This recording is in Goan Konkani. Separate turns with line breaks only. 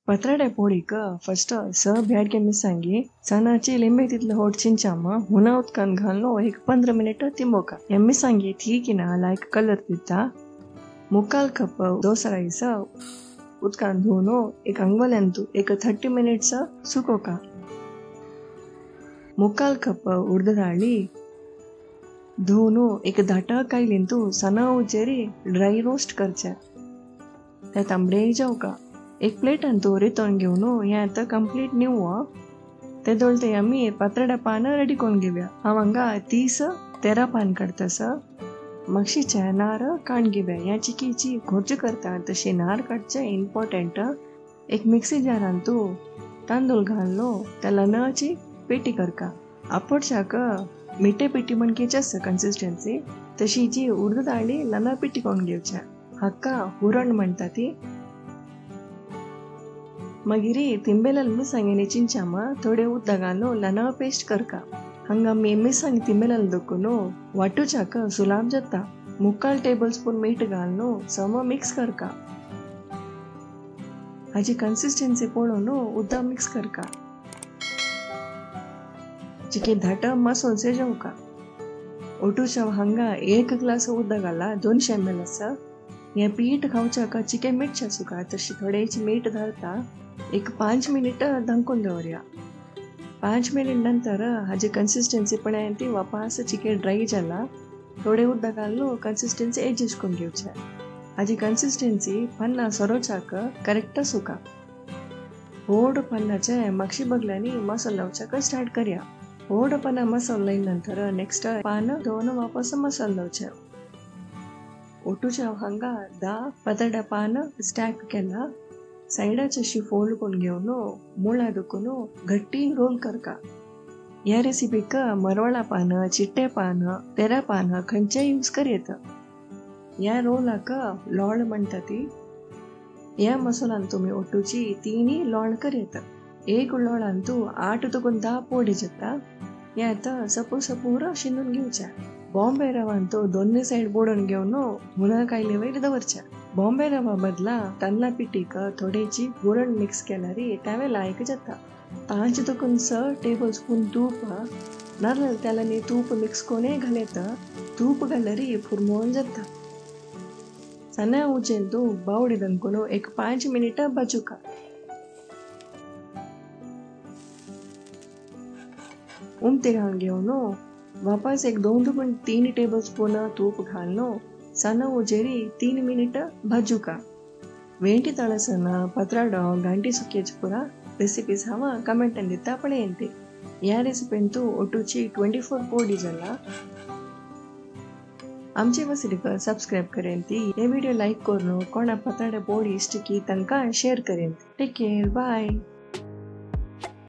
पत्राडे पोडीक फस्ट स ब्याडगे मिरसांगी सणाची लिंबे तितले होट चिंचाम हुना उदकान घालून एक 15 मिनिट तिंबोका. हे मिरसांगी थीकिना लायक कलर दिता. मुक्काल कप दोसा राईस उदकान धुवन एक अंगवल्यांतू एक 30 मिनिट्स सुकोका. मुक्काल कप उडद दाळी धुवन एक दाट कायलींतू सणा उचेरी ड्राय रोस्ट करचे. ते तांबडे जावका. एक प्लेटांतू रितोवन घेवन हें आतां कंप्लीट निवो. ते दोळते आमी पत्राडा पान रेडी करून घेवया. हांव हांगा 30 13 पान काडटास. मागशीचे नार काण घेवया. ह्या चिकीची घोर्ज करता तशी नार काडचें इम्पॉर्टंट. एक मिक्सी जारांतू तांदूळ घालनो त्या लनाची पेटी करका. आपोडशाक मिठे पेटी म्हणकेची आसता कन्सिस्टन्सी तशी जी उर्द दाळी लना पेटी करून घेवच्या. हाका हुरण म्हणटा ती. मागीर तिंबेलाल मिरसांगेनी चिंचाम थोडे उदक घालून लना पेस्ट करका. हांगा आमी मिरसांग तिंबेलाल दखून वाटूच्याक सुलाब जाता. मुक्काल टेबल स्पून मीठ घालून सम मिक्स करका. हाजी कन्सिस्टन्सी पळोवन उदक मिक्स करका. चिके धाट मसोल सेजवका. ओटूच्या हांगा 1 ग्लास उदक घाला 200 ml आसा. हें पीठ खावच्याक चिके मिर्च आसूका तशी थोडेची मीठ घालता. एक 5 मिनिट धांकून दवरया. 5 मिनिट नंतर हाजी कन्सिस्टन्सी पण ती वापास चिके ड्राय जाला. थोडे उदक घालून कन्सिस्टन्सी एडजस्ट करून घेवचे. हाजी कन्सिस्टन्सी पन्ना सरोवच्याक करेक्ट आसूका. व्हड पन्नाचे मागशी बगल्यांनी मसालो लावच्याक स्टार्ट करया. व्हड पन्ना मसालो लायले नंतर नेक्स्ट पान धुवन वापस मसालो लावचे. ओटूच्या हांगा 10 पत्राडा पान स्टॅक केला. सायडाचे अशी फोल्ड करून घेवन मुळा दुखून घट्टी रोल करका. ह्या रेसिपीक मरवळा पान, चिट्टे पान, तेरा पान खंयचेय यूज करयेत. ह्या रोलाक लोळ म्हणटा ती. ह्या मसाल्यान तुमी ओटूची 3 लोळ करयेत. एक लोळांतू 8 to 10 पोडी जाता. हे आतां सपूर सपूर शिंदून घेवचे. बॉम्बे रवांतू दोन्ही सायड बोडून घेवन हुना कायले वयर दवरचे. बॉम्बे रवा बदला तांदळा पिठीक थोडेची हुरण मिक्स केल्यार तें लायक जाता. 5 to 6 table spoon तूप नारळ तेलांनी तूप मिक्स करून घालयता. तूप घाल्यार फुरमोन जाता. सण्या उचेंतू बावडी दंकून एक 5 मिनिटां भाजूका. उमते घालून घेवन वापस एक 2 to 3 table spoon तूप घालून सಣ್ಣ उजेरी 3 मिनिट भाजूका. वेंटी तळसನ पत्राडो गांटी सुक्याची पुरा रेसिपीज हांव कमेंटान दिता पळयंती. ह्या रेसिपींतू ओटूची 24 पोडी जाला. आमचे वसरीक सबस्क्रायब करेंती, हे व्हिडिओ लायक करून कोणा पत्राडे पोडी इश्ट की तांकां शेअर करेंती. Take care, bye.